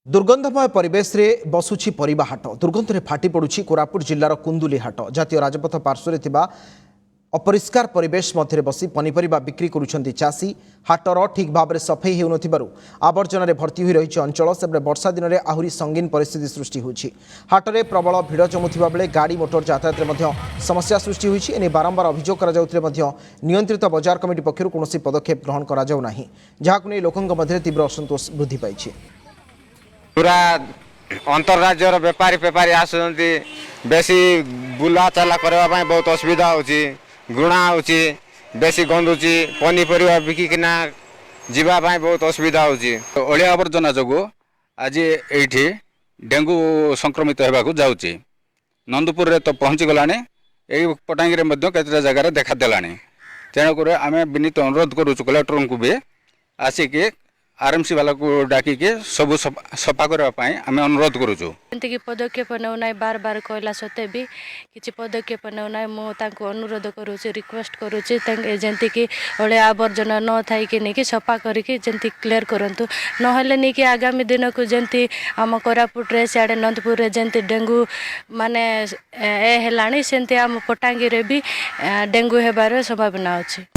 ଦୁର୍ଗନ୍ଧମୟ ପରିବେଶରେ ବସୁଛି ପରିବା ହାଟ। ଦୁର୍ଗନ୍ଧରେ ଫାଟି ପଡୁଛି କୋରାପୁଟ ଜିଲ୍ଲାର କୁନ୍ଦୁଲି ହାଟ। ଜାତୀୟ ରାଜପଥ ପାର୍ଶ୍ୱରେ ଥିବା ଅପରିଷ୍କାର ପରିବେଶ ମଧ୍ୟରେ ବସି ପନିପରିବା ବିକ୍ରି କରୁଛନ୍ତି ଚାଷୀ। ହାଟର ଠିକ୍ ଭାବରେ ସଫେଇ ହେଉନଥିବାରୁ ଆବର୍ଜନାରେ ଭର୍ତ୍ତି ହୋଇ ରହିଛି ଅଞ୍ଚଳ। ସେପଟେ ବର୍ଷା ଦିନରେ ଆହୁରି ସଙ୍ଗୀନ ପରିସ୍ଥିତି ସୃଷ୍ଟି ହେଉଛି। ହାଟରେ ପ୍ରବଳ ଭିଡ଼ ଜମୁଥିବା ବେଳେ ଗାଡ଼ି ମୋଟର ଯାତାୟାତରେ ମଧ୍ୟ ସମସ୍ୟା ସୃଷ୍ଟି ହୋଇଛି। ଏନେଇ ବାରମ୍ବାର ଅଭିଯୋଗ କରାଯାଉଥିଲେ ମଧ୍ୟ ନିୟନ୍ତ୍ରିତ ବଜାର କମିଟି ପକ୍ଷରୁ କୌଣସି ପଦକ୍ଷେପ ଗ୍ରହଣ କରାଯାଉ ନାହିଁ, ଯାହାକୁ ନେଇ ଲୋକଙ୍କ ମଧ୍ୟରେ ତୀବ୍ର ଅସନ୍ତୋଷ ବୃଦ୍ଧି ପାଇଛି। ପୁରା ଅନ୍ତର୍ରାଜ୍ୟର ବେପାରୀ ଫେପାରୀ ଆସୁଛନ୍ତି। ବେଶୀ ବୁଲା ଚାଲା କରିବା ପାଇଁ ବହୁତ ଅସୁବିଧା ହେଉଛି। ଘୃଣା ହେଉଛି, ବେଶୀ ଗନ୍ଧୁଛି। ପନିପରିବା ବିକିକିନା ଯିବା ପାଇଁ ବହୁତ ଅସୁବିଧା ହେଉଛି। ଅଳିଆ ଆବର୍ଜନା ଯୋଗୁଁ ଆଜି ଏଇଠି ଡେଙ୍ଗୁ ସଂକ୍ରମିତ ହେବାକୁ ଯାଉଛି। ନନ୍ଦପୁରରେ ତ ପହଞ୍ଚିଗଲାଣି, ଏଇ ପଟାଙ୍ଗିରେ ମଧ୍ୟ କେତେଟା ଜାଗାରେ ଦେଖାଦେଲାଣି। ତେଣୁକରି ଆମେ ବିନୀତ ଅନୁରୋଧ କରୁଛୁ କଲେକ୍ଟରଙ୍କୁ ବି ଆସିକି ଆର୍ଏମ୍ସି ବାଲାକୁ ଡାକିକି ସବୁ ସଫା କରିବା ପାଇଁ ଆମେ ଅନୁରୋଧ କରୁଛୁ। ଯେମିତିକି ପଦକ୍ଷେପ ନେଉନାହିଁ। ବାର ବାର କହିଲା ସତ୍ତ୍ୱେ ବି କିଛି ପଦକ୍ଷେପ ନେଉନାହିଁ। ମୁଁ ତାଙ୍କୁ ଅନୁରୋଧ କରୁଛି, ରିକ୍ୱେଷ୍ଟ କରୁଛି ତାଙ୍କ ଯେମିତିକି ଅଳିଆ ଆବର୍ଜନା ନ ଥାଇକି ନେଇକି ସଫା କରିକି ଯେମିତି କ୍ଲିୟର କରନ୍ତୁ। ନହେଲେ ନେଇକି ଆଗାମୀ ଦିନକୁ ଯେମିତି ଆମ କୋରାପୁଟରେ, ସିଆଡ଼େ ନନ୍ଦପୁରରେ ଯେମିତି ଡେଙ୍ଗୁ ମାନେ ଏ ହେଲାଣି, ସେମିତି ଆମ ପଟାଙ୍ଗିରେ ବି ଡେଙ୍ଗୁ ହେବାର ସମ୍ଭାବନା ଅଛି।